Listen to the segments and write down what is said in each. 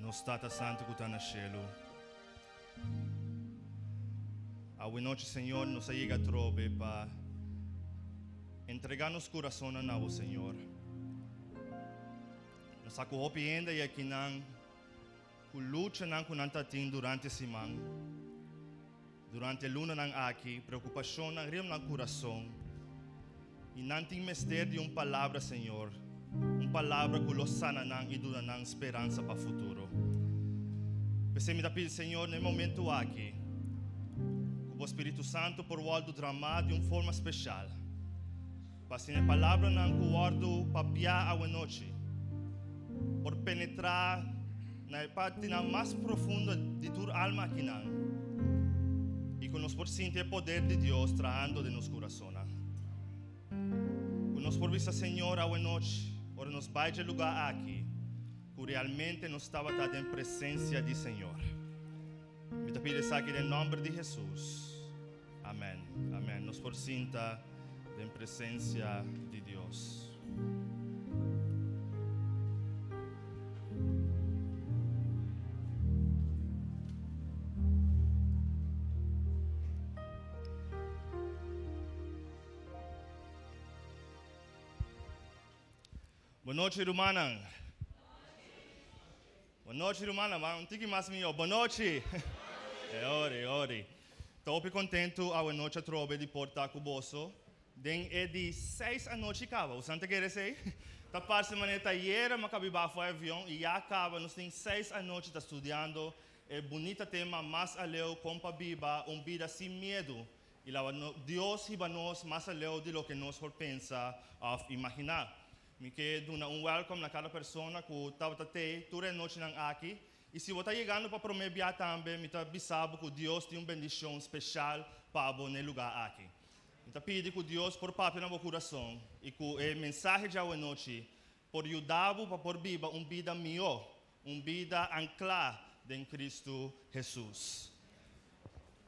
Nos Tata Santu ku ta na shelu, awe nochi Señor nos a yega atrobe pa entrega nos kurasonnan na bo Señor. Nos sa ku hopi hende ei akinan ku luchanan ku nan ta tin durante siman, durante e lunanan aki, preokupashonnan riba nan kurason, i nan tin mester di un palabra, Señor, un palabra ku lo sana nan i duna nan speransa pa futuro. P'esei mi ta pidi, Señor, na e momentu aki, ku bo Spiritu Santu por wòrdu dramá di un forma speshal, pa asina e palabranan ku wòrdu papiá awenochi por penetrá na e partinan mas profundo di tur alma akinan i ku nos por sinti e poder di Dios trahando den nos kurasonnan. Ku nos por bisa Señor awenochi ora nos bai dje lugá aki ku realmente nos tabata den presensia di Señor. Mi ta pidi esaki den nòmber di Hesus. Amen. Amen. Nos por sinta den presencia di Dios. Bon nochi, rumannan. Bon nochi rumannan, ma un tiki mas mihó. Bon nochi! E ori, e ori. Ta hopi kontentu awe nochi atrobe di por ta ku boso den e di seis anochi kaba. Boso ta kere esei? Ta parse manera ta ayera mi a kabi baha for e avion i ya kaba nos tin seis anochi ta studiando e bunita tema Mas Aleu Kon pa Biba un Bida Sin Miedu i lawa Dios hiba nos mas aleu di loke nos por pensa òf imaginá. Mi ke duna un wèlkòm na kada persona ku tabata tei tur e nochinan aki. I si bo ta yegando pa promé bia tambe, mi ta bisa bo ku Dios tin un bendishon speshal pa bo n'e lugá aki. Mi ta pidi ku Dios por papia na bo kurason i ku e mensahe djawe nochi por yuda bo pa por biba un bida mihó, un bida anklá den Kristu Hesus.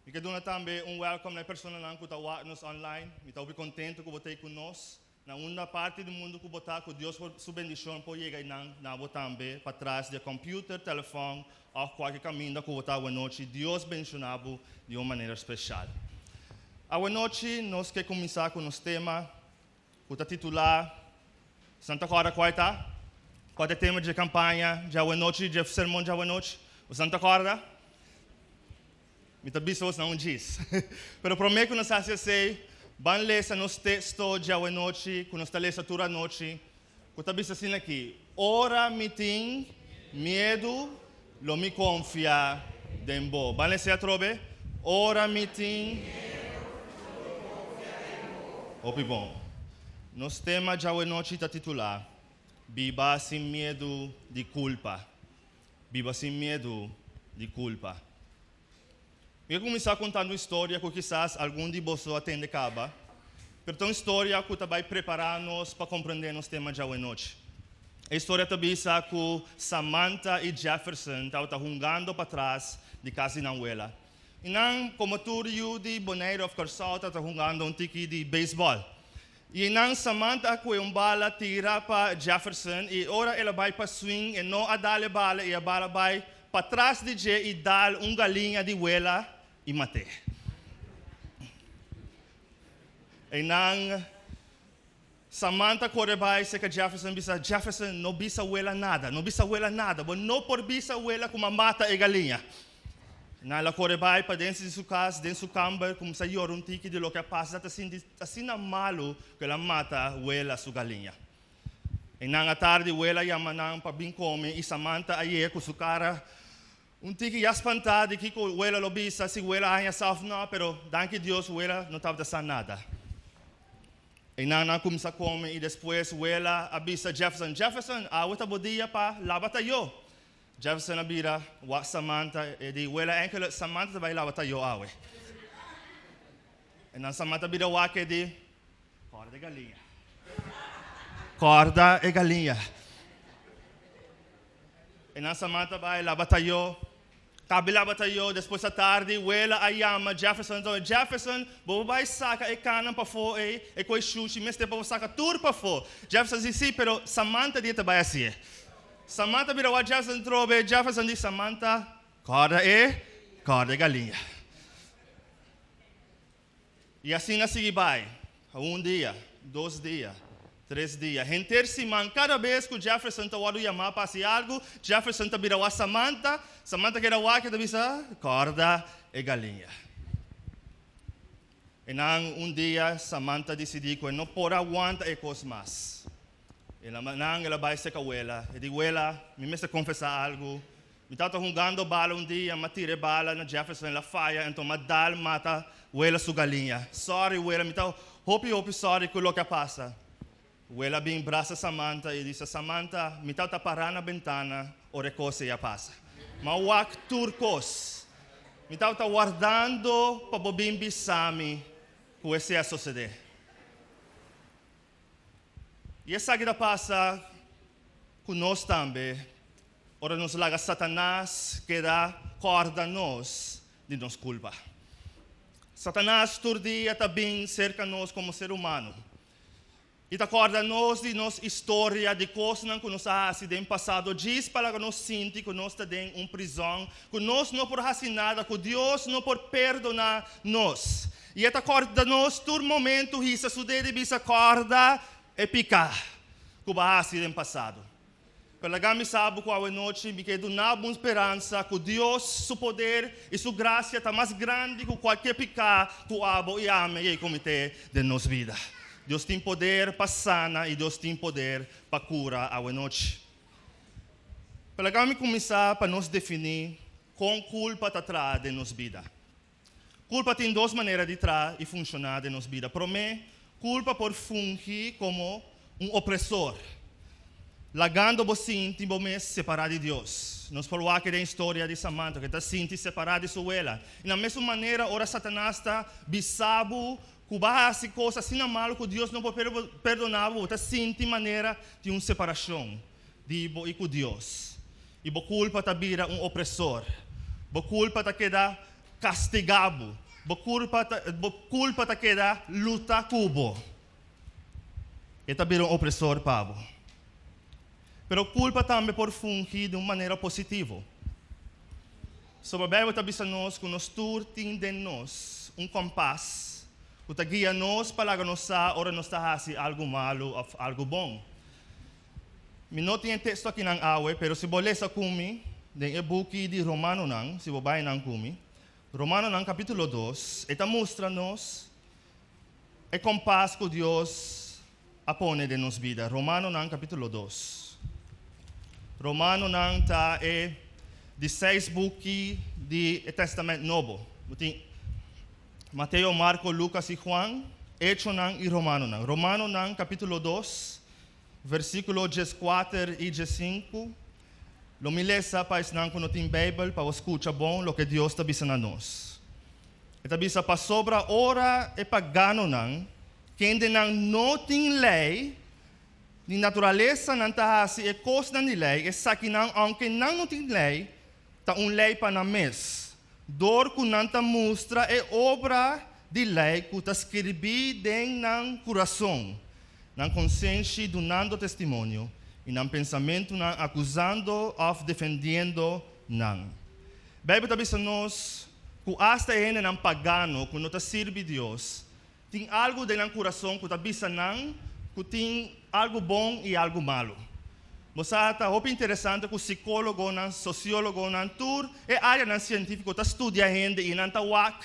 Mi ke duna tambe un wèlkòm na e personanan ku ta wak nos online. Mi ta hopi kontentu ku bo ta ei ku nos. Na unda parti di mundu ku bo ta, ku Dios por su bendishon por yega einan na bo tambe, patras di e kòmpiuter, telefòn òf kualke kaminda ku bo ta awenochi, Dios bendishoná bo di un manera speshal. Awenochi nos ke kuminsá ku nos tema ku ta titulá Santa kòrda kua e ta? Kua ta e tema dje kampaña dje awenochi, dje sermon dje awenochi? Bo Santa kòrda? Mi ta bisa bos na un djis. Pero promé ku nos hasi esei, ban lesa nos teksto dje awenochi ku nos ta lesa tur anochi, ku ta bisa asina aki, Ora mi tin miedu, lo mi konfia den bo. Ban lesa atrobe, Ora mi tin miedu, lo mi konfia den bo. Hopi bon. Nos tema djawe-nochi ta titulá, Biba sin miedu di kulpa. Biba sin miedu di kulpa. Mi a kuminsá kontando un storia ku kisas algun di boso a tende kaba, pero ta un storia ku ta bai prepará nos pa komprendé nos tema djawe nochi. E storia ta bisa ku Samantha i Jefferson tabata hungando patras di kas di nan wela. I nan, komo tur yu di Bonaire òf Kòrsou, tabata hungando un tiki di beisbòl. I einan Samantha a kue un bala tira pa Jefferson i ora el a bai pa swing e no a dal e bala i e bala bai patras di dje i dal un galiña di wela i mat'é. Einan Samantha kore bai serka Jefferson bisa, Jefferson no bisa wela nada, no bisa wela nada, bo no por bisa wela ku m'a mata e galiña. Nan el a kore bai pa den di su kas, den su kamber, kuminsá yora un tiki di loke a pasa. Ta sinti asina malu ku el a mata wela su galiña. E nan atardi wela a yama nan pa bin kome i Samantha a yega ku su kara un tiki ya spantá di kiko wela lo bisa, si wela a haña sa òf nò, pero danki Dios wela no tabata sa nada. E nan a kuminsá kome i despues wela a bisa Jefferson, Jefferson, awe ta bo dia pa laba tayó. Jefferson a bira wak Samantha e di, Wela enkele Samantha ta bai laba tayo awe. En dan Samantha a bira wak e di, Kòrda e galiña. Kòrda e galiña. En dan Samantha bai laba tayo. Kabi laba tayo, despues atardi wela a yama Jefferson, Jefferson, bo por bai saka e kannan pafó ei, e koi shushi mester pa bo saka tur pafó. Jefferson di, Si, pero Samantha di e ta bai hasié. Samantha bira wak Jefferson trobe, Jefferson di Samantha, Kòrda e, kòrda e galiña. I asina sigui bai, un dia, dos dia, tres dia, henter siman, kada bes ku Jefferson ta wòrdu yamá pa hasi algu, Jefferson ta bira wak Samantha, Samantha keda wak i ta bisa, Kòrda e galiña. I nan un dia Samantha disidí ku e no por a wanta e kos mas. El a nan el a bai serka wela, e di, Wela, mi mester konfesá algu. Mi tabata hungando bala un dia, m'a tira e bala na Jefferson, el a faya, enton m'a dal mata wela su galiña. Sorry wela, mi ta hopi hopi sorry ku loke a pasa. Wela a bin brasa Samantha i bisa, Samantha, mi tabata pará na bentana ora e kos ei a pasa. M'a wak tur kos. Mi tabata wardando pa bo bin bisa mi ku esei a sosodé. I esaki ta pasa ku nos tambe ora nos laga Satanas keda kòrda nos di nos kulpa. Satanas tur dia ta bin serka nos komo ser humano i ta kòrda nos di nos historia, di kosnan ku nos a hasi den pasado djis pa laga nos sinti ku nos ta den un prizòn, ku nos no por hasi nada, ku Dios no por perdoná nos. I e ta kòrda nos tur momentu hisa su dedo i bisa, Kòrda e piká ku bo a hasi den pasado. Pero laga mi sa bo ku awenochi mi ke duna bo un speransa ku Dios su poder i su grasia ta mas grandi ku kualke piká ku abo i ami a kometé den nos bida. Dios tin poder pa sana i Dios tin poder pa kura awenochi. Pero laga mi kuminsá pa nos definí kon kulpa ta traha den nos bida. Kulpa tin dos manera di traha i funshoná den nos bida. Promé, kulpa por fungi komo un opresor, lagando bo sinti bo mes separá di Dios. Nos por wak den historia di Samantha ku e ta sinti separá di su wela. I na mesun manera ora Satanas ta bisa bo ku bo a hasi kos asina malu ku Dios no por perdoná bo, bo ta sinti manera tin un separashon di bo i ku Dios. I bo kulpa ta bira un opresor. Bo kulpa ta keda kastigá bo. Bo kulpa ta, bo kulpa ta keda luta ku bo. E ta bira un opresor pa bo. Pero kulpa tambe por fungi di un manera positivo. Soba Beibel ta bisa nos ku nos tur tin den nos un kompas ku ta guia nos pa laga nos sa ora nos ta hasi algu malu òf algu bon. Mi no tin e teksto akinan awe, pero si bo lesa ku mi den e buki di Romanonan, si bo bai nan ku mi, Romanonan kapítulo dos, e ta mustra nos e kompas ku Dios a pone den nos bida. Romanonan kapítulo dos. Romanonan ta e di seis buki di e Tèstamènt Nobo. Bo tin Mateo, Marko, Lukas i Juan, Echonan i Romanonan. Romanonan kapítulo dos. Versíkulo dieskuater i diesinku, Lo mi lesa pa esnan ku no tin Beibel pa bo skucha bon loke Dios ta bisa na nos. E ta bisa, Pasobra ora e paganonan, kendenan no tin lei, di naturalesa nan ta hasi e kosnan di lei, esakinan, ounke nan no tin lei, ta un lei pa nan mes, dor ku nan ta mustra e obra di lei ku ta skirbí den nan kurason, nan konsenshi dunando testimonio i nan pensamentunan akusando òf defendiendo nan. Beibel ta bisa nos ku asta e hendenan pagano ku no ta sirbi Dios tin algu den nan kurason ku ta bisa nan ku tin algu bon i algu malu. Bo sa ta hopi interesante ku sikólogonan, sosiólogonan, tur e áreanan sientífiko ta studia hende i nan ta wak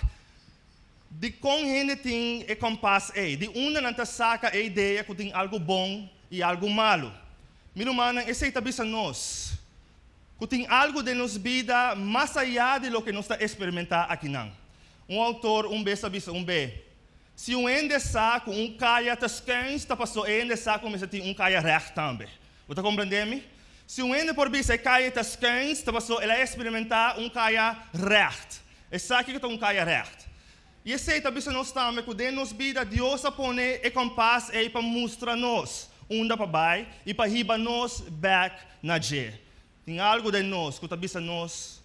Dikon hende tin e kompas ei? Di unda nan ta saka e idea ku tin algu bon i algu malu? Mi rumannan, esei ta bisa nos ku tin algu den nos bida mas ayá di loke nos ta eksperimentá akinan. Un outor un bes a bisa un be, Si un hende sa ku un kaya ta skuins, ta pasó e hende sa ku mester tin un kaya règt tambe. Bo ta komprendé mi? Si un hende por bisa e kaya ta skuins, ta pasó el a eksperimentá un kaya règt. Esaki ku ta un kaya règt. I esei ta bisa nos tambe ku den nos bida Dios a pone e kompas ei pa mustra nos unda pa bai i pa hiba nos bèk na dje. Tin algu den nos ku ta bisa nos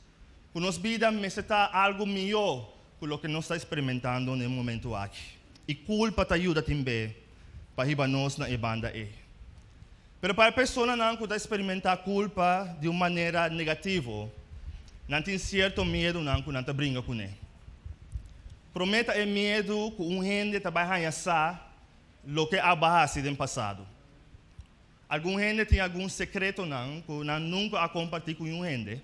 ku nos bida mester ta algu mihó ku loke nos ta eksperimentando na e momentu aki. I kulpa ta yuda tin be pa hiba nos na e banda ei. Pero pa e personanan ku ta eksperimentá kulpa di un manera negativo, nan tin sierto miedunan ku nan ta bringa kuné. Promé ta e miedu ku un hende ta bai haña sa loke a bai hasi den pasado. Algun hende tin algun sekretonan ku nan nunka a kompartí ku niun hende,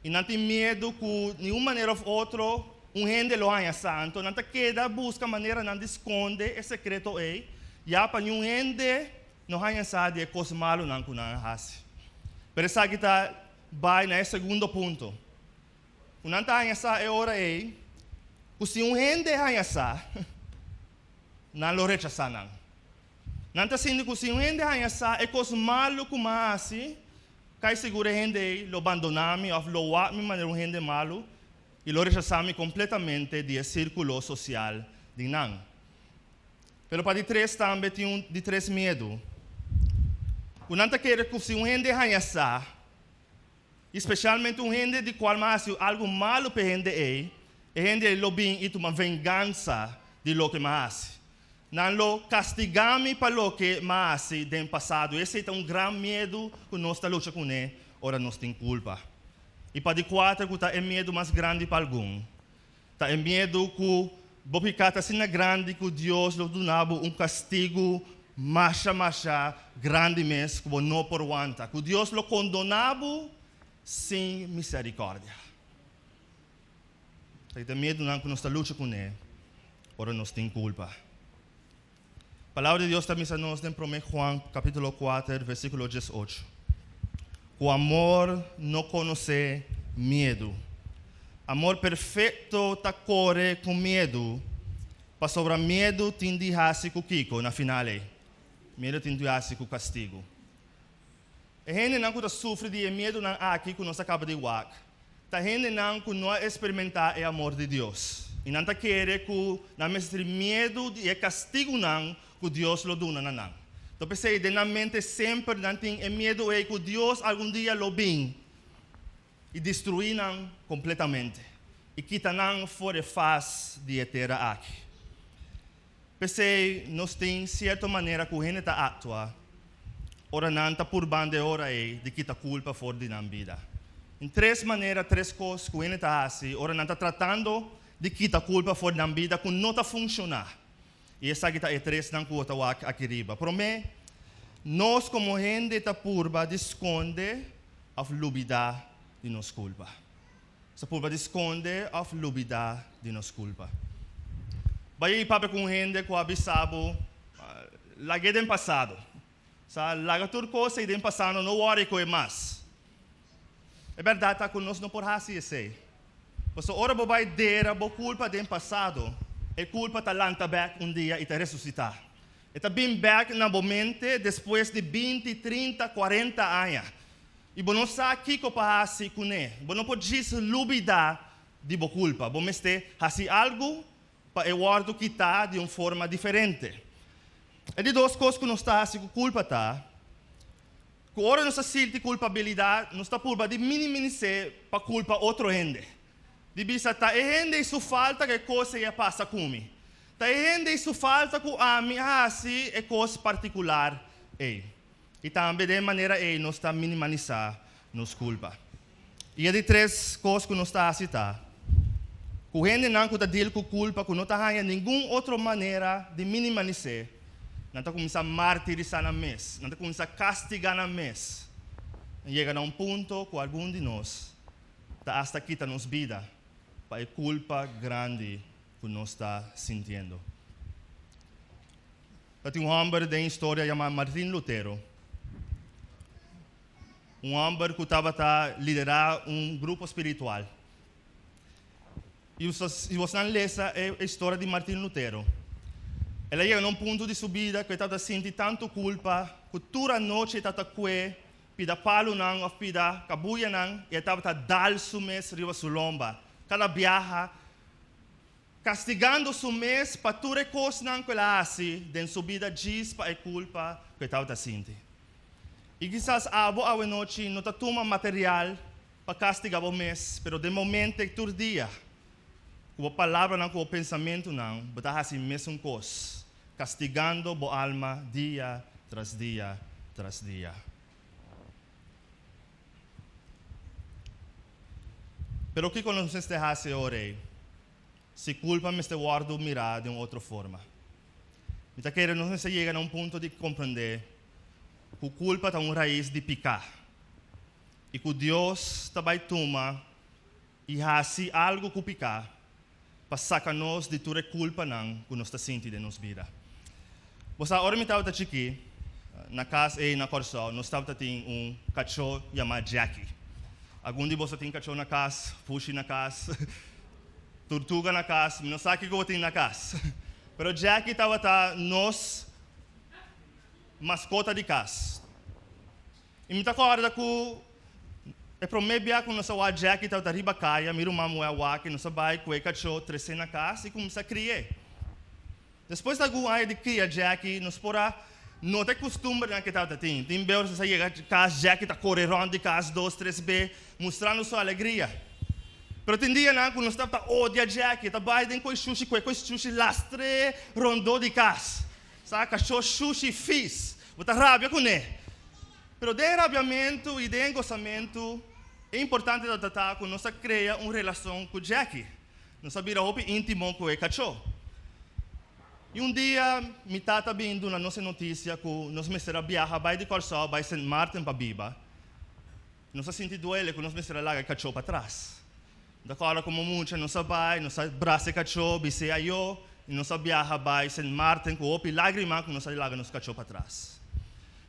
i nan tin miedu ku di un manera òf otro un hende lo haña sa. Anto nan ta keda buska maneranan di skonde e sekreto ei, ya pa niun hende no haña sa di e kos malunan ku nan a hasi. Pero esaki ta bai na e segundo punto, ku nan ta haña sa e ora ei ku si un hende haña sa, nan lo rechasá nan. Nan ta sinti ku si un hende haña sa e kos malu ku mi a hasi, kai sigur e hende ei lo bandoná mi òf lo wak mi manera un hende malu i lo rechasá mi kompletamente di e sírkulo sosial di nan. Pero pa di tres tambe tin un di tres miedu, ku nan ta kere ku si un hende haña sa, i spesialmente un hende di kual mi a hasi algu malu pa e hende ei, e hende ei lo bin i tuma vengansa di loke mi a hasi. Nan lo kastigá mi pa loke mi a hasi den pasado. Esei ta un gran miedu ku nos ta lucha kuné ora nos tin kulpa. I pa di kuater, ku ta e miedu mas grandi pa algun, ta e miedu ku bo piká ta asina grandi ku Dios lo duna bo un kastigu masha masha grandi mes ku bo no por wanta, ku Dios lo kondoná bo sin miserikòrdia. Esaki ta e miedunan ku nos ta lucha kuné ora nos tin kulpa. Palabra di Dios ta bisa nos den Promé Juan kapítulo kuater versíkulo diesocho, ku amor no konosé miedu. Amor perfekto ta kore ku miedu, pasobra miedu tin di hasi ku kiko na final ei? Miedu tin di hasi ku kastigu. E hendenan ku ta sufri di e miedunan aki ku nos a kaba di wak, ta hendenan ku no a eksperimentá e amor di Dios, i nan ta kere ku nan mester tin miedu di e kastigunan ku Dios lo duna na nan. Ta p'esei den nan mente semper nan tin e miedu ei ku Dios algun dia lo bin i destruí nan kompletamente i kita nan for e fas di e tera aki. P'esei nos tin sierto manera ku hende ta aktua ora nan ta purbando e ora ei di kita kulpa for di nan bida. Tin tres manera, tres kos ku hende ta hasi ora nan ta tratando di kita kulpa for di nan bida ku no ta funshoná. I esaki ta e tresnan ku bo ta wak aki riba. Promé, nos komo hende ta purba di skonde òf lubidá di nos kulpa. Nos ta purba di skonde òf lubidá di nos kulpa. Bai i papia ku un hende ku a bisa bo, Lag'é den pasado. Sa, laga tur kos ei den pasado, no wòri ku e mas. E bèrdat ta ku nos no por hasi esei. Pasobra ora bo bai dera bo kulpa den pasado, e kulpa ta lanta bèk un dia i ta resusitá. E ta bin bèk na bo mente despues di binti, trinta, kuarenta aña. I bo no sa kiko pa hasi kuné. Bo no por djis lubidá di bo kulpa. Bo mester hasi algu pa e wòrdu kitá di un forma diferente. E di dos kos ku nos ta hasi ku kulpa ta ku ora nos ta sinti kulpabilidat, nos ta purba di minimis'é pa kulpa otro hende. Di bisa, Ta e hende ei su falta ku e kos ei a pasa ku mi. Ta e hende ei su falta ku ami a hasi e kos partikular ei. I tambe den e manera ei nos ta minimalisá nos kulpa. I e di tres kos ku nos ta hasi ta ku hendenan ku ta dil ku kulpa ku no ta haña ningun otro manera di minimalis'é, nan ta kuminsá martirisá nan mes, nan ta kuminsá kastigá nan mes. Nan yega na un punto ku algun di nos ta asta kita nos bida pa e kulpa grandi ku nos ta sintiendo. Ta tin un hòmber den historia yamá Martin Lutero, un hòmber ku tabata liderá un grupo spiritual. I si bosnan lesa e historia di Martin Lutero, el a yega na un punto di su bida ku e tabata sinti tantu kulpa ku tur anochi e tabata kue pida palunan òf pida kabuyanan i e tabata dal su mes riba su lomba kada biaha Kastigando su mes pa tur e kosnan ku el a hasi den su bida djis pa e kulpa ku e tabata sinti. I kisas abo awenochi no ta tuma material pa kastiga bo mes, pero den momente tur dia, ku bo palabranan ku bo pensamentunan, bo ta hasi mesun kos, kastigando bo alma dia tras dia tras dia. Pero kiko nos mester hasi e ora ei si kulpa mester wòrdu mirá den un otro forma? Mi ta kere nos mester yega na un punto di komprendé ku kulpa ta un rais di piká i ku Dios ta bai tuma i hasi algu ku piká pa saka nos di tur e kulpanan ku nos ta sinti den nos bida. Bo sa, ora mi tabata chikí, na kas ei na Kòrsou, nos tabata tin un kachó yamá Jackie. Algun di boso tin kachó na kas, pushi na kas, turtuga na kas, mi no sa kiko bo tin na kas. Pero Jackie tabata nos maskota di kas. I mi ta kòrda ku e promé bia ku nos a wak Jackie tabata riba kaya, mi ruman muhé a wak i nos a bai ku e kachó tres'é na kas i kuminsá kri'é. Despues di algun aña di kria Jackie, nos por a nota e kustumbernan ku e tabata tin. Tin bes ora nos a yega kas, Jackie ta kore rònt di kas dos, tres be, mustrando su alegria. Pero tin dianan ku nos tabata odia Jackie, e ta bai den koi shushi ku e koi shushi lastr'é rondó di kas. Sa kachó shushi fis, bo ta rabia kuné. Pero den rabiamentu i den gosamentu, e importante ta ta ku nos a krea un relashon ku Jackie. Nos a bira hopi íntimo ku e kachó. I un dia mi tata bin duna nos e notisia ku nos mester a biaha bai di Kòrsou bai Sint Maarten pa biba. Nos a sinti duele ku nos mester a laga e kachó patras. Ta kòrda komo mucha nos a bai, nos a brasa e kachó, bis'é ayó, i nos a biaha bai Sint Maarten ku hopi lágrima ku nos a laga nos kachó patras.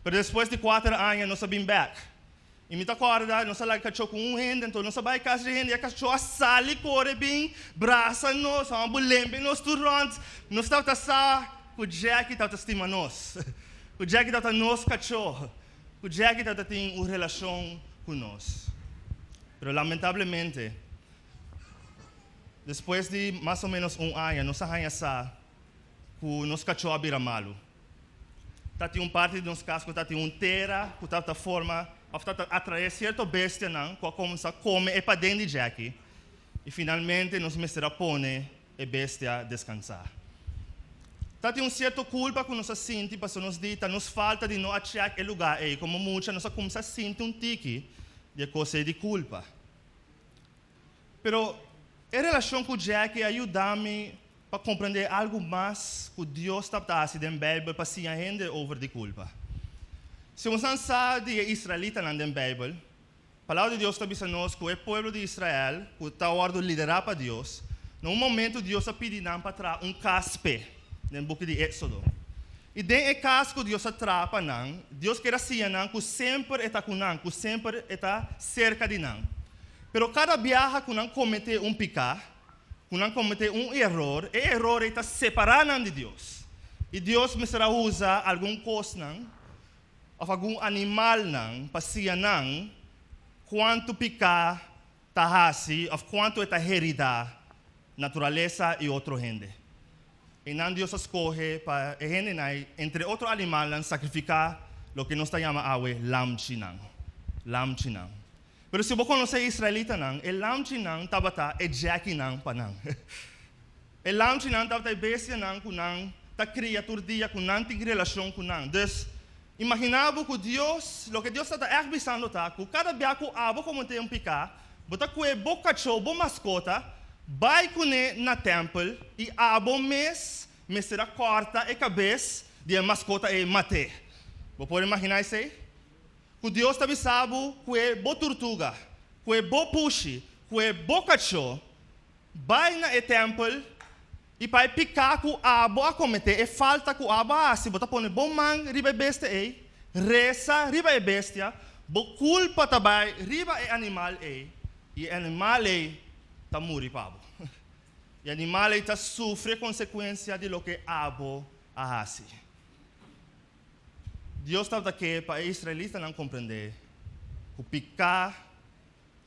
Pero despues di kuater aña nos a bin bèk. I mi ta kòrda nos a laga kachó ku un hende, anto nos a bai kas di hende i e kachó a sali kore bin brasa nos, a bulembe nos tur rònt. Nos tabata sa ku Jackie tabata stima nos, ku Jackie tabata nos kachó, ku Jackie tabata tin un relashon ku nos. Pero lamentablemente, despues di mas o ménos un aña nos a haña sa ku nos kachó a bira malu. Ta tin un parti di nos kas ku ta tin un tera ku tabata forma òf tabata atraé sierto bestianan ku a kuminsá kome e paden di Jackie i finalmente nos mester a pone e bestia deskansá. Ta tin un sierto kulpa ku nos a sinti pasobra nos di ta nos falta di no a chèk e lugá ei. Komo mucha nos a kuminsá sinti un tiki di e kos ei di kulpa. Pero e relashon ku Jackie a yuda mi pa komprendé algu mas ku Dios tabata hasi den Beibel pa siña hende over di kulpa. Si nos nan sa di e israelitanan den Beibel, Palabra di Dios ta bisa nos ku e pueblo di Israel, ku ta wòrdu liderá pa Dios, na un momentu Dios a pidi nan pa traha un kas p'e, den buki di Éksodo. I den e kas ku Dios a traha pa nan, Dios kier a siña nan ku semper e ta ku nan, ku semper e ta serka di nan. Pero kada biaha ku nan kometé un piká, ku nan kometé un eror, e eror ei ta separá nan di Dios. I Dios mester a usa algun kosnan òf algun animalnan pa siña nan kuantu piká ta hasi òf kuantu e ta heridá naturalesa i otro hende. Einan Dios a skohe pa e hendenan ei, entre otro animalnan, sakrifiká loke nos ta yama awe lamchinan. Lamchinan. Pero si bo konosé e israelitanan, e lamchinan tabata e djèkinan pa nan. E lamchinan tabata e bestianan ku nan ta kria tur dia, ku nan tin relashon ku nan. Dus, imaginá bo ku Dios, loke Dios ta ta ègt bisando ta ku kada bia ku abo kometé un piká, bo ta kue bo kachó, bo maskota, bai kuné na tèmpel i abo mes mester a kòrta e kabes di e maskota ei mat'é. Bo por imaginá esei? Ku Dios ta bisa bo kue bo turtuga, kue bo pushi, kue bo kachó, Bai na e tèmpel, i pa e piká ku abo a kometé, e falta ku abo a hasi, bo ta pone bo man riba e bestia ei, resa riba e bestia, bo kulpa ta bai riba e animal ei, i e animal ei ta muri pa bo. E animal ei ta sufri e konsekuensia di loke abo a hasi. Dios tabata ke pa e israelitanan komprendé ku piká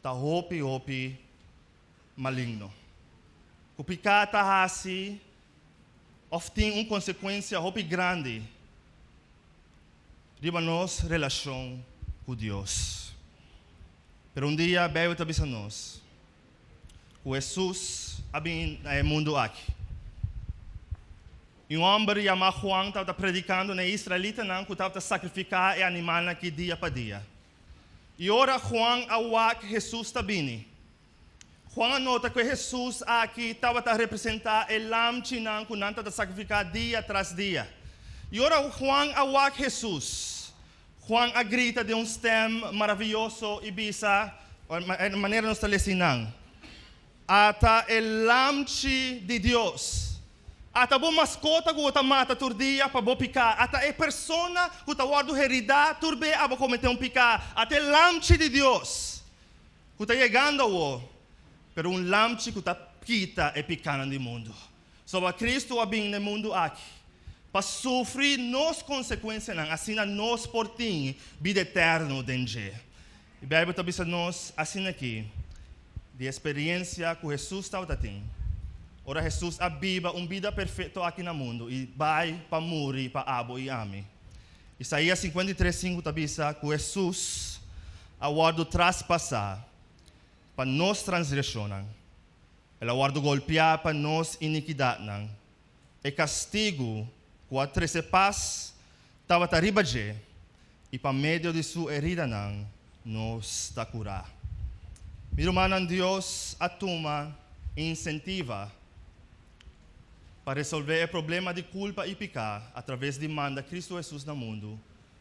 ta hopi hopi maligno. Ku piká ta hasi òf tin un konsekuensia hopi grandi riba nos relashon ku Dios. Pero un dia Beibel ta bisa nos ku Hesus a bin na e mundu aki. I un hòmber yamá Juan tabata predikando na e israelitanan ku tabata sakrifiká e animalnan akí dia pa dia. I ora Juan a wak Hesus ta bini, Juan a nota ku e Hesus akí tabata representá e lamchinan ku nan tabata sakrifiká dia tras dia. I ora Juan a wak Hesus, Juan a grita den un stèm maravioso i bisa, manera nos ta lesa einan, Ata e lamchi di Dios. Ata bo maskota ku bo ta mata tur dia pa bo piká. Ata e persona ku ta wòrdu heridá tur be abo kometé un piká. Ata e lamchi di Dios ku ta yegando awor, pero un lamchi ku ta kita e pikánan di mundu. Soba Kristu a bin na e mundu aki pa sufri nos konsekuensianan, asina nos por tin bida eterno den dje. E Beibel ta bisa nos asin'aki di e speriensia ku Hesus tabata tin ora Hesus a biba un bida perfekto aki na mundu i bai pa muri pa abo i ami. Isaías 53, 5 ta bisa ku Hesus a wòrdu traspasá pa nos transgreshonnan, el a wòrdu golpiá pa nos inikidatnan, e kastigu ku a trese pas tabata riba dje, i pa medio di su heridanan nos ta kurá. Mi rumannan, Dios a tuma insentiva pa resolvé e problema di kulpa i piká atraves di manda Kristu Hesus na mundu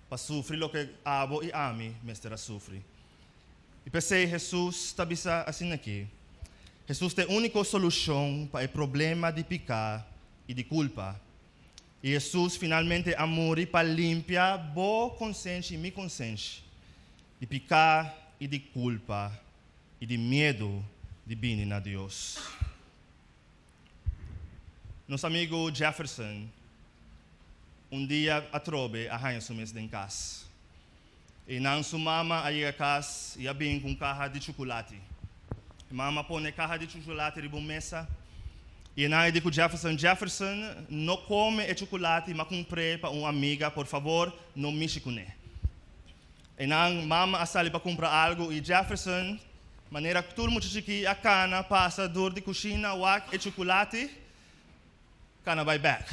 pa sufri loke abo i ami mester a sufri. I p'esei Hesus ta bisa asin'akí, Hesus ta e úniko solushon pa e problema di piká i di kulpa. I Hesus finalmente a muri pa limpia bo konsenshi i mi konsenshi di piká i di kulpa i di miedu di bini na Dios. Nos amigu Jefferson un dia atrobe a haña su mes den kas. Einan su mama a yega kas i a bin ku un kaha di chukulati. E mama a pone e kaha di chukulati riba un mesa i einan e di ku Jefferson, Jefferson, no kome e chukulati, m'a kumpr'é pa un amiga, por fabor, no mishi kuné. Einan mama a sali pa kumpra algu i Jefferson, manera tur mucha chikí a kana pasa dor di kushina wak e chukulati, kana bai bèk.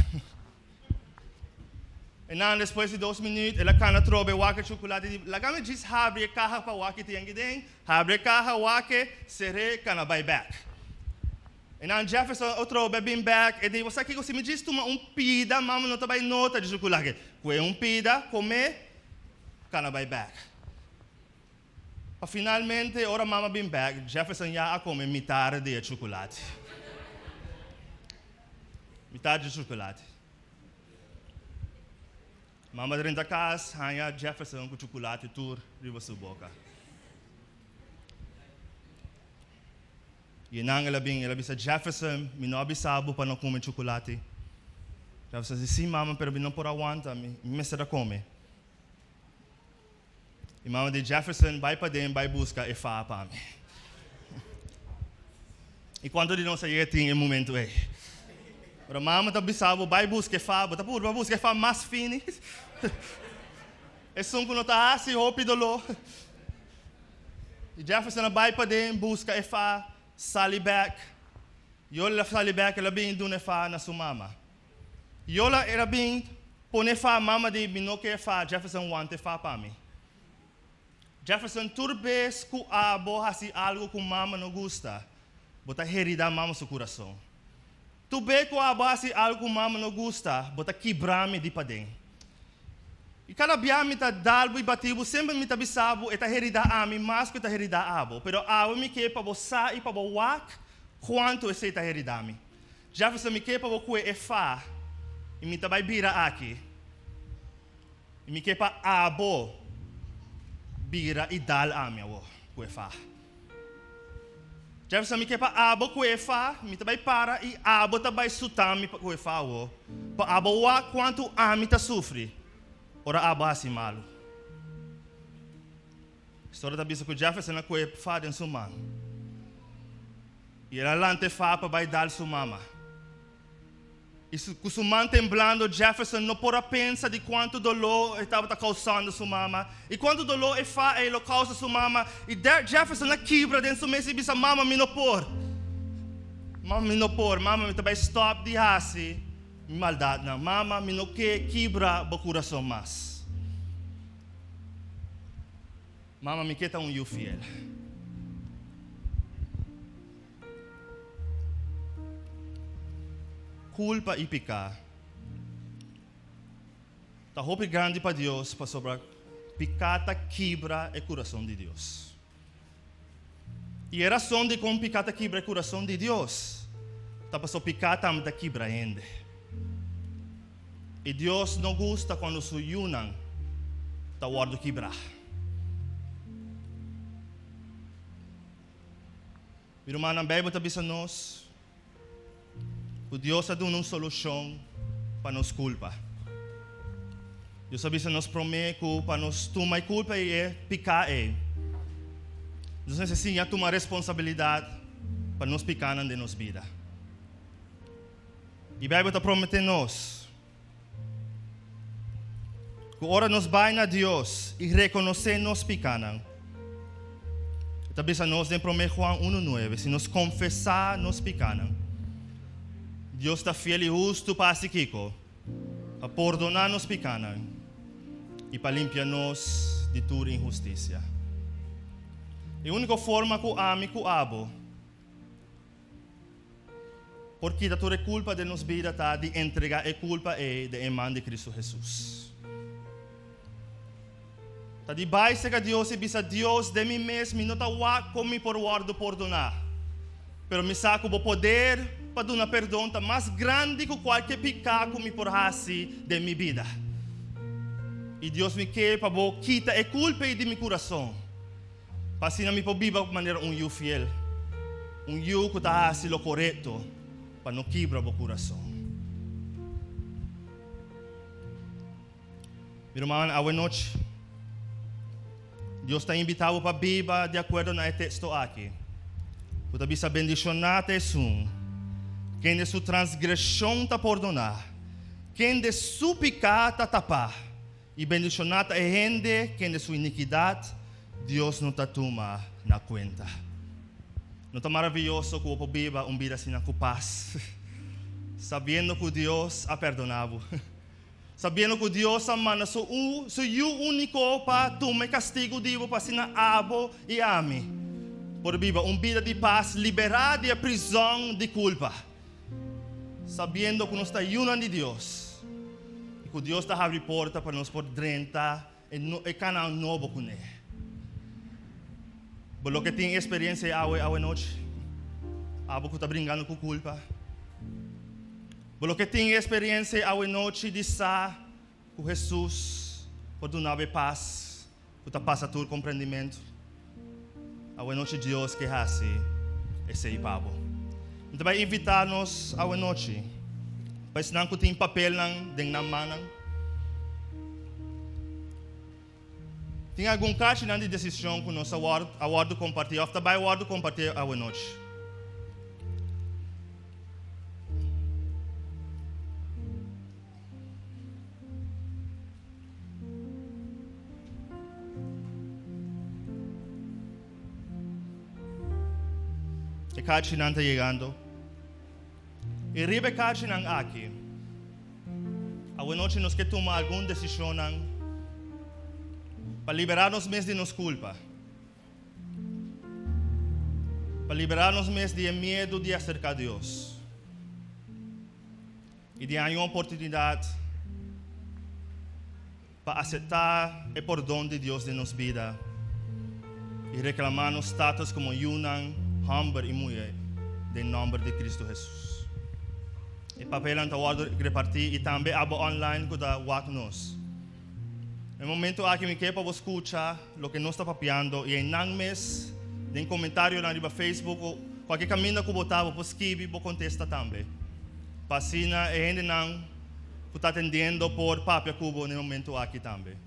Einan despues di dos minüt el a kana trobe wak e chukulati di, Laga mi djis habri e kaha pa wak e tin aki den. Habri e kaha, wak e, ser'é, kana bai bèk. Einan Jefferson a trobe a bin bèk, e di, Bo sa kiko, si mi djis tuma un pida, mama no ta bai nota di chukulati. Kue un pida, kom'é, Kana bai bek. Pa finalmente ora mama bin bek, Jefferson ya a come mitar di e chuculati. Mitar di chuculati. Mama drenta cas, haña Jefferson cu chuculati tur riba su boca. I nan el a bin, el a bisa, Jefferson, mi no a bisa bo pa no come chuculati. Jefferson di, Sí, mama, pero mi no por a wanta, mi mester a come. I mama di, Jefferson, bai paden, bai busca e faha pa mi. I cuanto di nos a yega tin e momento ei? Ora mama ta bisa bo, bai busca e faha, bo ta purba busca e faha mas fini. Esun cu no ta haci hopi dolor. I Jefferson a bai paden buska e fa, sali bek. Yola a sali bek, el a bin duna e fa na su mama. Yola el a bin pone e fa, mama di, mi no ke e fa, Jefferson wanta e fa pa mi. Jefferson, tur bes ku abo hasi algu ku mama no gusta, bo ta herida mama su kurason. Tur be ku abo hasi algu ku mama no gusta, bo ta kibra mi di paden. I kada bia mi ta dal bo i bati bo, semper mi ta bisa bo, e ta herida ami mas ku e ta herida abo. Pero awe mi ke pa bo sa i pa bo wak kuantu esei ta herida mi. Jefferson, mi ke pa bo kue e fa i mi ta bai bira aki. I mi ke pa abo bira i dal ami awor ku e fa. Jefferson, mi ke pa abo ku e fa, mi ta bai para i abo ta bai suta mi ku e fa awo, pa abo wak kuantu ami ta sufri ora abo hasi malu. Historia ta bisa ku Jefferson a kue e fa den su man i el a lanta e fa pa bai dal su mama. I ku su man temblando, Jefferson no por a pensa di kuantu doló e tabata kousando su mama i kuantu doló e fa ei lo kousa su mama. I Jefferson a kibra den su mes i bisa, Mama, mi no por. Mama, mi no por. Mama, mi ta bai stòp di hasi. mi maldatnan. Mama, mi no ke kibra bo kurason mas. Mama, mi ke ta un yu fiel. Kulpa i piká ta hopi grandi pa Dios pasobra piká ta kibra e kurason di Dios. I e rason dikon piká ta kibra e kurason di Dios ta pasobra piká tambe ta kibra hende. I Dios no gusta kuando su yunan ta wòrdu kibrá. Mi rumannan, Beibel ta bisa nos ku Dios a duna un solushon pa nos kulpa. Dios a bisa nos promé ku pa nos tuma e kulpa i e piká ei, nos mester siña tuma responsabilidat pa nos pikánan den nos bida. I Beibel ta prometé nos ku ora nos bai na Dios i rekonosé nos pikánan, e ta bisa nos den Promé Juan unu nuebe, si nos konfesá nos pikánan, Dios ta fiel i hustu pa hasi kiko? Pa pordoná nos pikánan i pa limpia nos di tur inhustisia. E úniko forma ku ami ku abo Por kita tur e kulpa den nos bida ta di entregá e kulpa ei den e man di Kristu Hesus. Ta di bai serka Dios i bisa, Dios, den mi mes mi no ta wak kon mi por wòrdu pordoná, pero mi sa ku bo poder pa duna perdon ta mas grandi ku kualke piká ku mi por hasi den mi bida. I Dios mi ke pa bo kita e kulpa ei di mi kurason. Pa asina mi por biba manera un yu fiel, un yu ku ta hasi lo korekto pa no kibra bo kurason. Mi rumannan, awenochi Dios ta invitá bo pa biba di akuerdo na e teksto aki, ku ta bisa, Bendishoná ta esun kende su transgreshon ta pordoná, kende su piká ta tapá. I bendishoná ta e hende kende su inikidat Dios no ta tuma na kuenta. No ta maravioso ku bo por biba un bida asina ku pas, sabiendo ku Dios a perdoná bo, sabiendo ku Dios a manda su su Yu úniko pa tuma e kastigu di bo pa asina abo i ami por biba un bida di pas, liberá di e prizòn di kulpa. Sabiendo ku nos ta yunan di Dios i ku Dios ta habri porta pa nos por drenta e kanal nobo kuné. Bo loke tin eksperensia awe awe nochi? Abo ku ta bringando ku kulpa? Bo loke tin eksperensia awe nochi di sa ku Hesus por duna bo e pas ku ta pasa tur komprendimentu? Awenochi Dios ke hasi esei pa bo. Mi ta bai invitá nos awenochi pa esnan ku tin papelnan den nan mannan. Tin algun kachinan di desishon ku nos a wòrdu kompartí òf ta bai wòrdu kompartí awenochi. E kachinan ta yegando. I riba e kachinan aki, awanochi nos ke tuma algun desishonnan pa liberá nos mes di nos kulpa, pa liberá nos mes di e miedu di aserká Dios. I di haña un oportunidat pa aseptá e pordon di Dios den nos bida i reklamá nos status komo yunan hòmber i muhé den nòmber di Kristu Hesus. E papelnan ta wòrdu repartí i tambe abo online ku ta wak nos. E momentu aki mi ke pa bo skucha loke nos ta papiando i einan mes den komentarionan riba Facebook o kualke kaminda ku bo ta bo por skibi bo kontesta tambe pa asina e hendenan ku ta atendiendo por papia ku bo na e momentu aki tambe.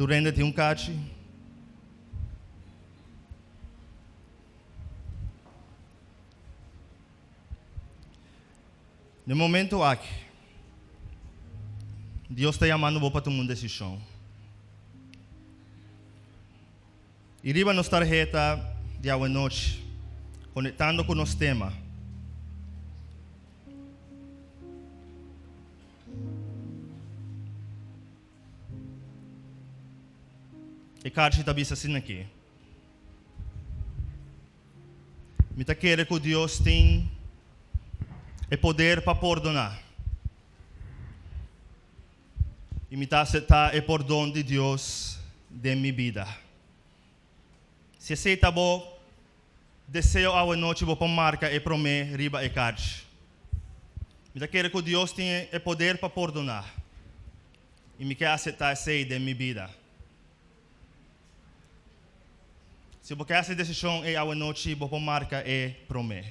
Tur hende tin un kachi. Den momento aki, Dios ta yamando bo pa tuma un desishon. I riba nos tarheta di awenochi, konektando ku nos tema. E karchi ta bisa asina aki, Mi ta kere ku Dios tin e poder pa pordoná. I mi ta aseptá e pordon di Dios den mi bida. Si esei ta bo deseo awanochi bo por marka e promé riba e karchi. Mi ta kere ku Dios tin e poder pa pordoná i mi ke aseptá esei den mi bida. Si bo ke hasi e desishon ei awanochi bo por marka e promé.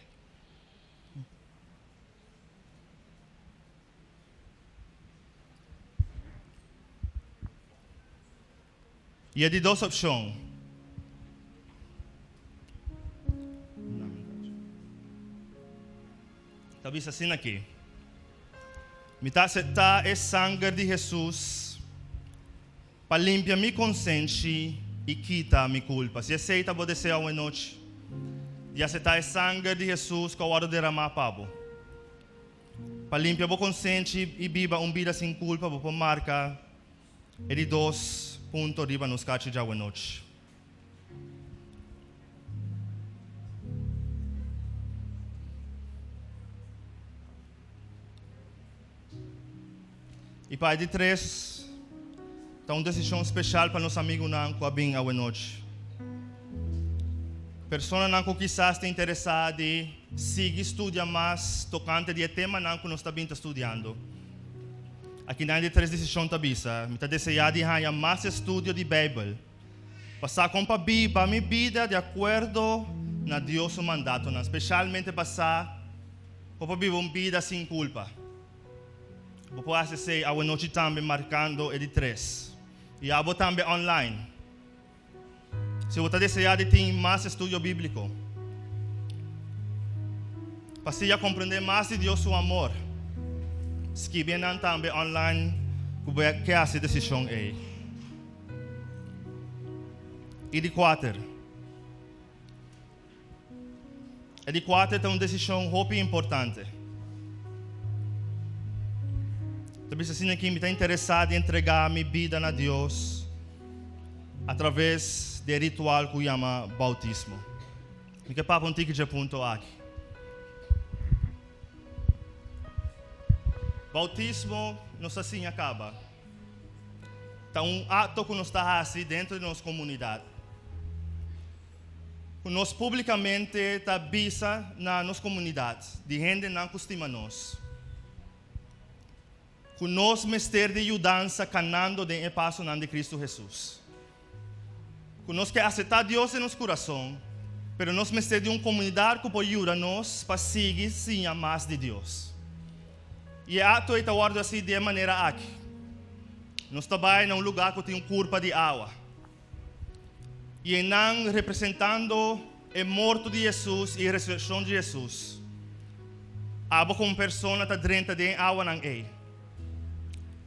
I e di dos opshon. Ta bisa asina aki, Mi ta aseptá e sanger di Hesus pa limpia mi konsenshi i kita mi kulpa. Si esei ta bo deseo awenochi, di aseptá e sanger di Hesus ku a wòrdu deramá pa bo, pa limpia bo konsenshi i biba un bida sin kulpa, bo por marka E di dos punto riba nos kachi djawe-nochi. I pa e di tres, ta un desishon speshal pa nos amigunan ku a bin awe-nochi. Personanan ku kisas ta interesá di sigui studia mas tokante di e temanan ku nos ta bin ta studiando. Akinan di tres desishon ta bisa, Mi ta deseá di haña mas estudio di Beibel pa sa kon pa biba mi bida di akuerdo na Dios su mandatonan, speshalmente pa sa kon pa biba un bida sin kulpa. Bo por hasi esei awanochi tambe markando e di tres. I abo tambe online. Si bo ta deseá di tin mas estudio bíbliko, pa siña komprendé mas di Dios su amor, skibi nan tambe online ku bo ke hasi desishon ei. I di kuater, e di kuater ta un desishon hopi importante. Ta bisa asina ki mi ta interesá di entregá mi bida na Dios atraves di e ritual ku yama boutismo. Mi ke papia un tiki dje punto aki. Boutismo nos ta siña kaba. Ta un akto ku nos ta hasi dentro di nos komunidat. Ku nos públikamente ta bisa na nos komunidat di hendenan ku stima nos, ku nos mester di yudansa kanando den e pasonan di Kristu Hesus. Ku nos ke aseptá Dios den nos kurason, pero nos mester di un komunidat ku por yuda nos pa sigui siña mas di Dios. I e akto ei ta wòrdu hasi di e manera aki, Nos ta bai na un lugá ku tin un kurpa di awa. I einan representando e morto di Hesus i e resurekshon di Hesus. Abo komo persona ta drenta den e awanan ei.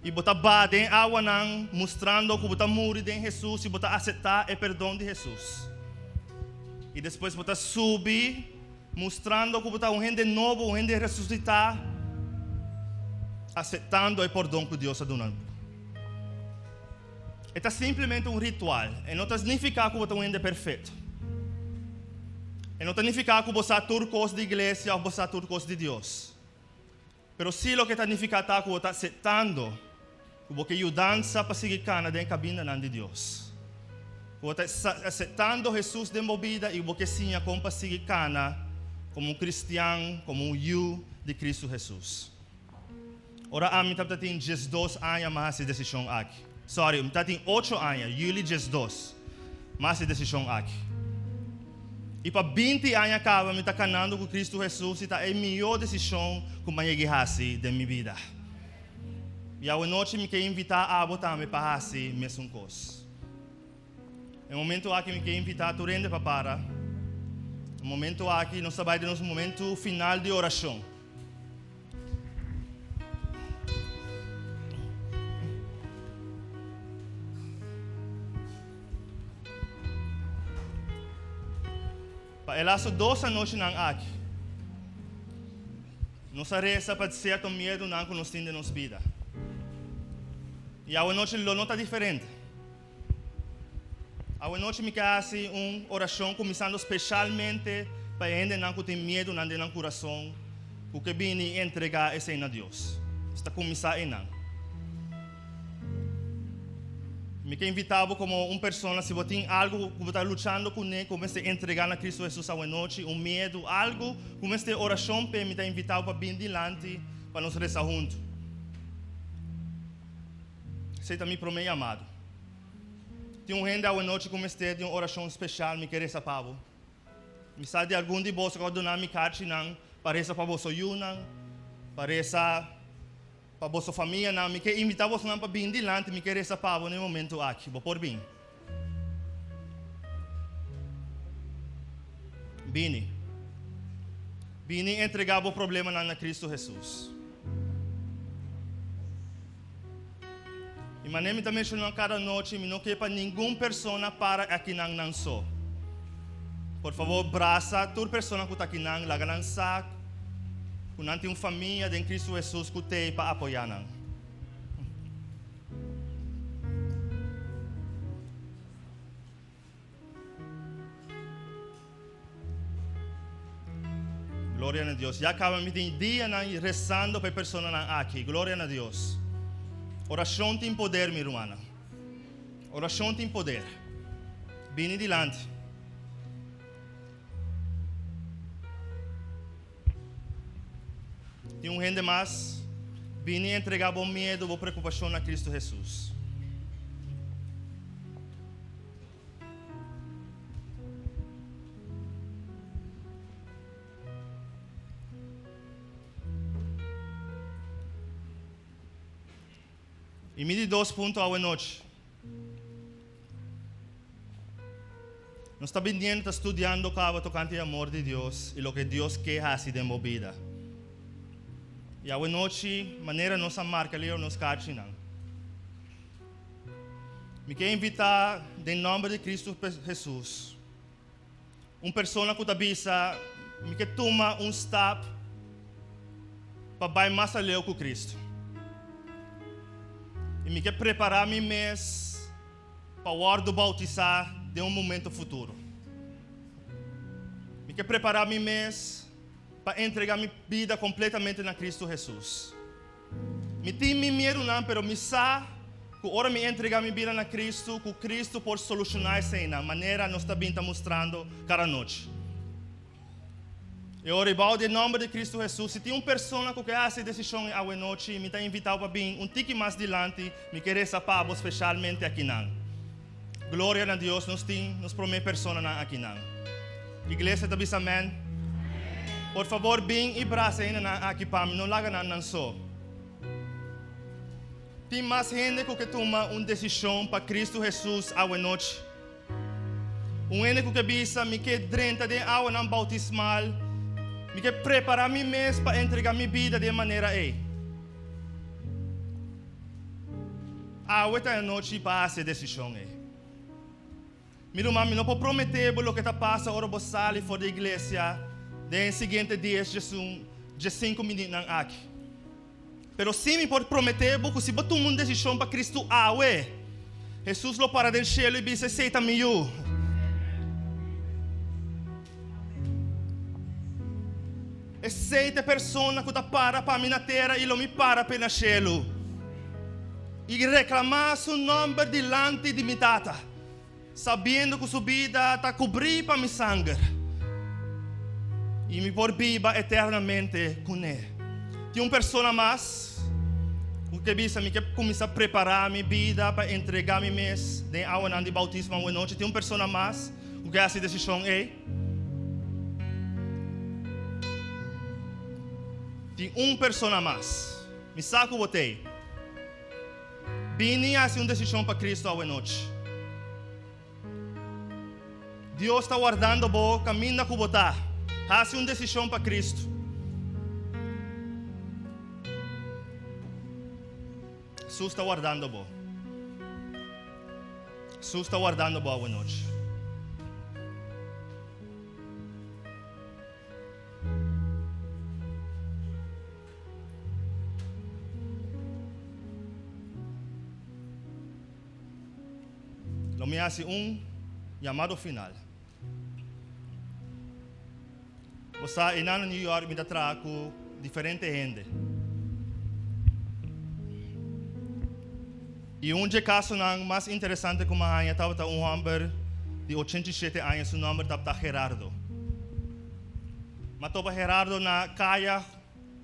I bo ta baha den e awanan mustrando ku bo ta muri den Hesus i bo ta aseptá e perdon di Hesus. I despues bo ta subi mustrando ku bo ta un hende nobo, un hende resusitá, aseptando e pordon ku Dios a duna bo. E ta simplemente un ritual. E no ta signifiká ku bo ta un hende perfekto. E no ta nifiká ku bo sa tur kos di iglesia òf bo sa tur kos di Dios. Pero sí loke ta nifiká ta ku bo ta aseptando ku bo ke yudansa pa sigui kana den e kabindanan di Dios. Ku bo ta aseptando Hesus den bo bida i bo ke siña kon pa sigui kana komo un kristian, komo un yu di Kristu Hesus. Ora ami tabata tin diesdos aña mi a hasi e desishon aki. Sorry, mi tabata tin ocho aña, juli diesdos, mi a hasi e desishon aki. I pa binti aña kaba mi ta kanando ku Kristu Hesus i ta e mihó desishon ku mi a yega hasi den mi bida. I awanochi mi ke invitá abo tambe pa hasi mesun kos. E momento aki mi ke invitá tur hende pa para. E momento aki nos ta bai den nos momento final di orashon. Pa e lastu dos anochinan aki, nos a resa pa sierto miedunan ku nos tin den nos bida. I awe nochi lo no ta diferente. Awe nochi mi ke hasi un orashon kuminsando speshalmente pa e hendenan ku tin miedunan den nan kurason ku ke bini i entregá esei na Dios. Nos ta kuminsá einan. Mi ke invitá bo komo un persona si bo tin algu ku bo ta luchando kuné ku mester entregá na Kristu Hesus awe nochi, un miedu, algu ku mester orashon p'e, mi ta invitá bo pa bini dilanti pa nos resa huntu. Esei ta mi promé yamado. Tin un hende awe nochi ku mester di un orashon speshal, mi ke resa pa bo. Mi sa di algun di boso ku a duna mi karchinan pa resa pa boso yunan, pa resa pa boso famianan. Mi ke invitá bosonan pa bin dilanti, mi ke resa pa bo na e momentu aki. Bo por bin. Bini. Bini entregá bo problemanan na Kristu Hesus. I manera mi ta menshoná kada nochi, mi no ke pa ningun persona para akinan nan so. Por favor, brasa tur persona ku ta akinan, laga nan sa ku nan tin un famia den Kristu Hesus ku t'ei pa apoyá nan. Gloria na Dios. Ya caba mi tin dianan rezando pa e personanan aki. Gloria na Dios. Oracion tin poder, mi rumannan. Oracion tin poder. Bini dilanti. Tin un hende mas? Bini entrega bo miedu, bo preocupacion na Cristo Jesus. I mi di dos punto awe nochi. Nos ta biniendo, ta studiando caba tocante e amor di Dios i loke Dios ke haci den bo bida. I awe nochi, manera nos a marca leo nos carchinan. Mi ke invitá den nòmber di Kristu Hesus un persona ku ta bisa, Mi ke tuma un stap pa bai mas aleu ku Kristu. I mi ke prepará mi mes pa wòrdu boutisá den un momento futuro. Mi ke prepará mi mes pa entregá mi bida kompletamente na Kristu Hesus. Mi tin mi miedunan, pero mi sa ku ora mi entrega mi bida na Kristu, ku Kristu por solushoná eseinan, manera nos ta bin ta mustrando kada nochi. E ora i bou di e nòmber di Kristu Hesus, si tin un persona ku ke hasi e desishon e awenochi, mi ta invitá bo pa bin un tiki mas dilanti, mi ke resa pa bo speshalmente akinan. Gloria na Dios, nos tin nos promé personanan akinan. Iglesia ta bisa amèn? Por fabor bin i brasa e hendenan aki pa mi, no laga nan nan so. Tin mas hende ku ke tuma un desishon pa Kristu Hesus awenochi. Un hende ku ke bisa, Mi ke drenta den awanan boutismal, mi ke prepará mi mes pa entregá mi bida den e manera ei. Awe ta e anochi pa hasi e desishon ei. Mi ruman, mi no por prometé bo loke ta pasa ora bo sali for di iglesia den e siguiente dies, djesun, djesinku minütnan aki. Pero sí mi por prometé bo ku si bo tuma un desishon pa Kristu awe, Hesus lo para den shelu i bisa, Esei ta mi yu. Esei ta e persona ku ta para pa mi na tera i lo mi para p'e na shelu i reklamá su nòmber dilanti di mi Tata, sabiendo ku su bida ta kubrí pa mi sanger i mi por biba eternamente kuné. Tin un persona mas ku ke bisa, Mi ke kuminsá prepará mi bida pa entregá mi mes den awanan di boutismo awenochi. Tin un persona mas ku ke hasi e desishon ei? Tin un persona mas. Mi sa ku bo t'ei. Bini hasi un desishon pa Kristu awenochi. Dios ta wardando bo kaminda ku bo ta. Hasi un desishon pa Kristu. Sus ta wardando bo. Sus ta wardando bo awanochi. Lo mi hasi un yamado final. Bo sa, einan na New York mi ta traha ku diferente hende. I un dje kasonan mas interesante ku mi a haña tabata un hòmber di 87 aña, su nòmber tabata Gerardo. Mi a topa Gerardo na kaya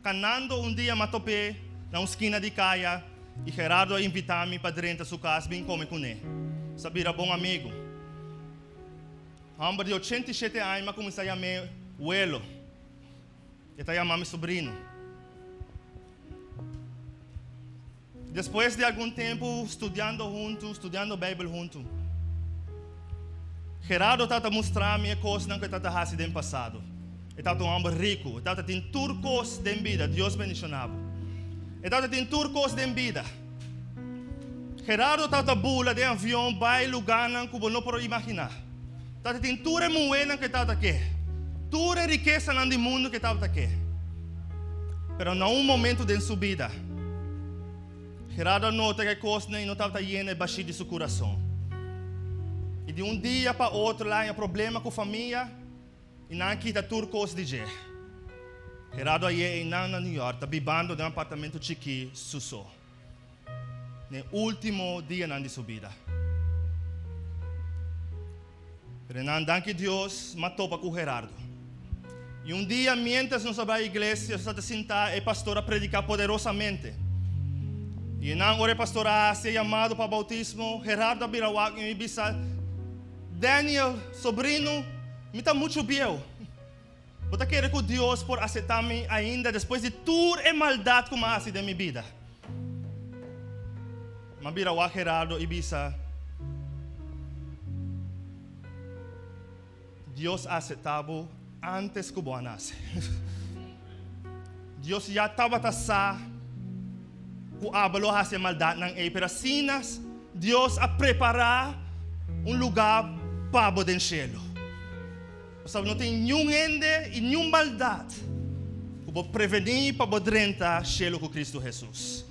Kanando un dia m'a top'é na un skina di kaya i Gerardo a invitá mi pa drenta su kas bin kome kuné. Nos a bira bon amigu. Hòmber di 87 aña m'a kuminsá yam'é welo. E ta yama mi sobrino. Despues di algun tempu studiando huntu, studiando Beibel huntu, Gerardo tabata mustra mi e kosnan ku e tabata hasi den pasado. E tabata un hòmber riku, e tabata tin tur kos den bida. Dios bendishoná bo. E tabata tin tur kos den bida. Gerardo tabata bula den avion bai lugánan ku bo no por imaginá. Tabata tin tur e muhénan ku e tabata ke, tur e rikesanan di mundu ku e tabata ke. Pero na un momentu den su bida, Gerardo a nota ku e kosnan ei no tabata yena e bashí di su kurason. I di un dia pa otro el a haña problema ku famia i nan a kita tur kos di dje. Gerardo a yega einan na New York ta bibando den un apartamento chikí su so. Den e último dianan di su bida. Pero nan danki Dios m'a topa ku Gerardo. I un dia mientras nos a bai iglesia nos ta sintá e pastor a prediká poderosamente. I nan ora e pastor a hasi e yamado pa boutismo Gerardo a bira wak i mi bisa, Daniel, sobrino, mi ta muchu bieu. Bo ta kere ku Dios por aseptá mi ainda despues di tur e maldat ku m'a hasi den mi bida? M'a bira wak Gerardo i bisa, Dios a aseptá bo ántes ku bo a nase. Dios ya tabata sa ku abo lo hasi e maldatnan ei, pero asina Dios a prepará un lugá pa bo den shelu. Pasobra no tin niun hende i niun maldat ku bo prevení pa bo drenta shelu ku Kristu Hesus.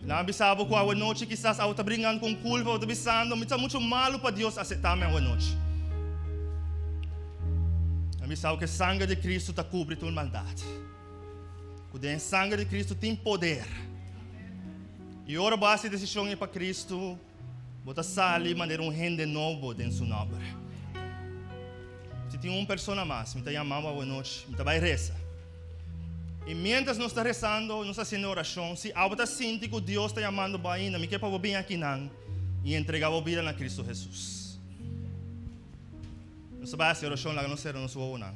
Nan a bisa bo ku awanochi kisas abo ta bringando ku un kulpa, bo ta bisando, Mi ta muchu malu pa Dios aseptá mi awanochi. Nan a bisa bo ku e sanger di Kristu ta kubri tur maldat, ku den e sanger di Kristu tin poder. I ora bo hasi e desishon ei pa Kristu, Bo ta sali manera un hende nobo den su nòmber. Si tin un persona mas, mi ta yama bo awanochi, mi ta bai resa. I miéntras nos ta resando, nos ta hasiendo orashon, si abo ta sinti ku Dios ta yamando bo ainda, mi ke pa bo bin akinan i entregá bo bida na Kristu Hesus. Nos ta bai hasi orashon, laga nos sera nos wowonan.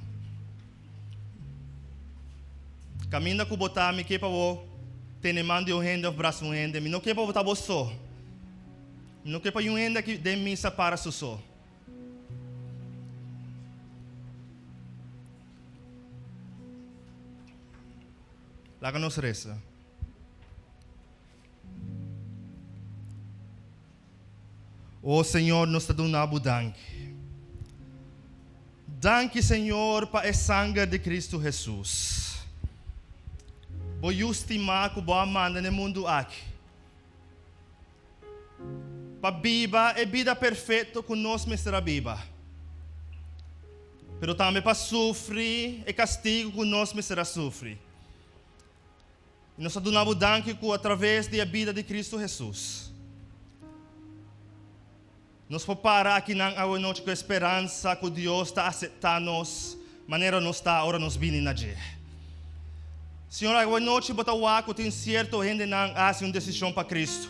Kaminda ku bo ta, mi ke pa bo tene man di un hende òf brasa un hende. Mi no ke pa bo ta bo so. Mi no ke pa un hende aki den misa para su so. Laga nos resa. O Señor, nos ta duna bo danki. Danki, Señor, pa e sanger di Cristo Hesus. Bo Yu stimá ku bo a manda na e mundu aki pa biba e bida perfekto ku nos mester a biba, pero tambe pa sufri e kastigu ku nos mester a sufri. I nos ta duna bo danki ku atraves di e bida di Kristu Hesus, nos por para akinan awenochi ku e speransa ku Dios ta aseptá nos manera nos ta ora nos bini na dje. Señor, awenochi bo ta wak ku tin sierto hendenan a hasi un desishon pa Kristu.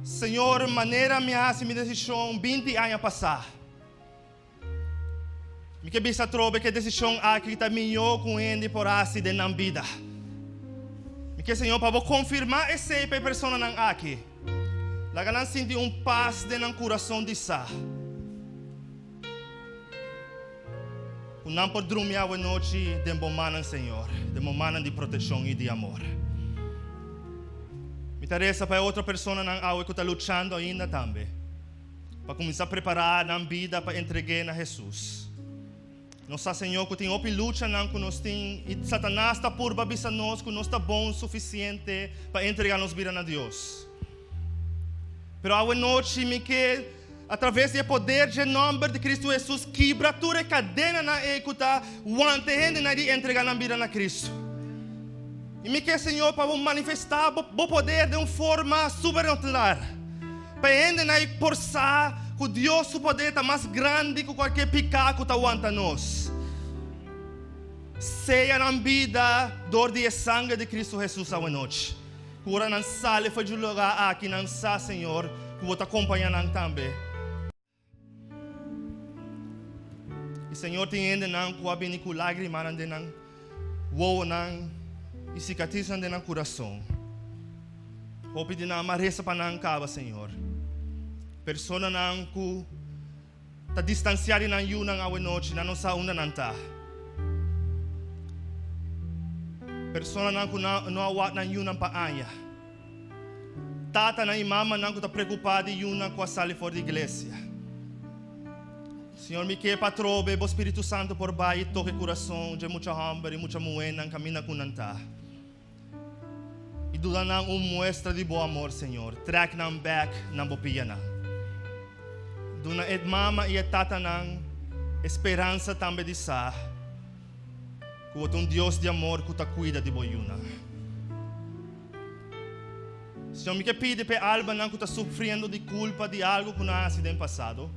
Señor, manera mi a hasi mi desishon 20 aña pasá, Mi ke bisa atrobe ku e desishon aki ta mihó ku un hende por hasi den nan bida. Mi ke, Señor, pa Bo konfirmá esei pa e personanan aki. Laga nan sinti un pas den nan kurason di sa ku nan por drumi awe nochi den bo mannan, Señor, den bo mannan di protekshon i di amor. Mi ta resa pa e otro personanan awe ku ta luchando ainda tambe pa kuminsá prepará nan bida pa entreg'é na Hesus. Nos sa, Señor, ku tin hopi luchanan ku nos tin i Satanas ta purba bisa nos ku nos ta bon sufisiente pa entregá nos bida na Dios. Pero awe nochi mi ke, atraves di e poder dje nòmber di Kristu Hesus, kibra tur e kadenanan ei ku ta wanta e hendenan di entregá nan bida na Kristu. I mi ke, Señor, pa bo manifestá bo poder den un forma supernatural. Pa e hendenan ei por sa ku Dios su poder ta mas grandi ku kualke piká ku ta wanta nos. Seya nan bida dor di e sanger di Kristu Hesus awanochi. Ku ora nan sali for di lugá aki nan sa, Señor, ku bo ta kompañá nan tambe. I Señor tin hendenan ku a bini ku lágrimanan den nan wowonan i sikatrisnan den nan kurason. Hopi di nan a resa pa nan kaba, Señor. Personanan ku ta distansiá di nan yunan awenochi, nan no sa unda nan ta. Personanan ku no a wak nan yunan pa aña. Tatanan i mamanan ku ta preokupá di yunan ku a sali for di iglesia. Señor, mi ke pa atrobe bo Spiritu Santu por bai i toka e kurason dje mucha hòmber i mucha muhénan kaminda ku nan ta. I duna nan un muestra di bo amor, Señor. Trèk nan bèk na bo pianan. Duna e mama i e tatanan e speransa tambe di sa ku bo ta un Dios di amor ku ta kuida di bo yunan. Señor, mi ke pidi pa e almanan ku ta sufriendo di kulpa di algu ku nan a hasi den pasado.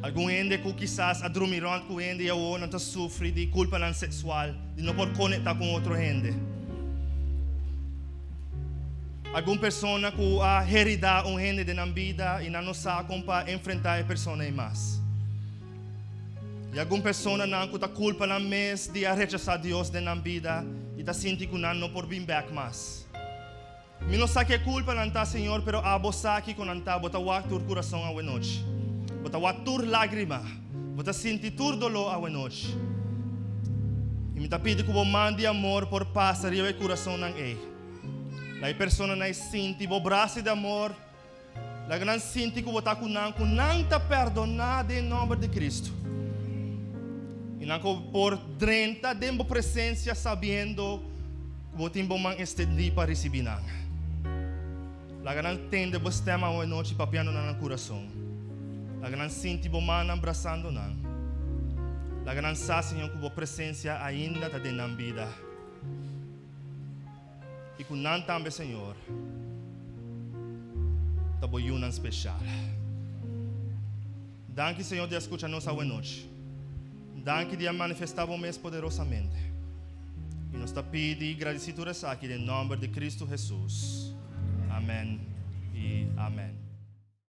Algun hende ku kisas a drumi rònt ku hende i awor nan ta sufri di kulpanan seksual, di no por konektá ku un otro hende. Algun persona ku a heridá un hende den nan bida i nan no sa kon pa enfrentá e persona ei mas. I algun personanan ku ta kulpa nan mes di a rechasá Dios den nan bida i ta sinti ku nan no por bin bèk mas. Mi no sa ke kulpa nan ta, Señor, pero abo sa kiko nan ta. Bo ta wak tur kurason awenochi. Bo ta wak tur lágrima. Bo ta sinti tur doló awenochi. I mi ta pidi ku bo man di amor por pasa riba e kurasonnan ei. Laga e personanan ei sinti bo brasa di amor. Laga nan sinti ku bo ta ku nan, ku nan ta perdoná den nòmber di Kristu. I nan ku por drenta den bo presensia sabiendo ku bo tin bo man estendí pa risibí nan. Laga nan tende bo stèm awe nochi papiando na nan kurason. Laga nan sinti bo mannan brasando nan. Laga nan sa, Señor, ku bo presensia ainda ta den nan bida. I ku nan tambe, Señor, ta bo yunan speshal. Danki, Señor, di a skucha nos awenochi. Danki di a manifestá bo mes poderosamente. I nos ta pidi i gradisí tur esaki den nòmber di Kristu Hesus. Amèn i amèn.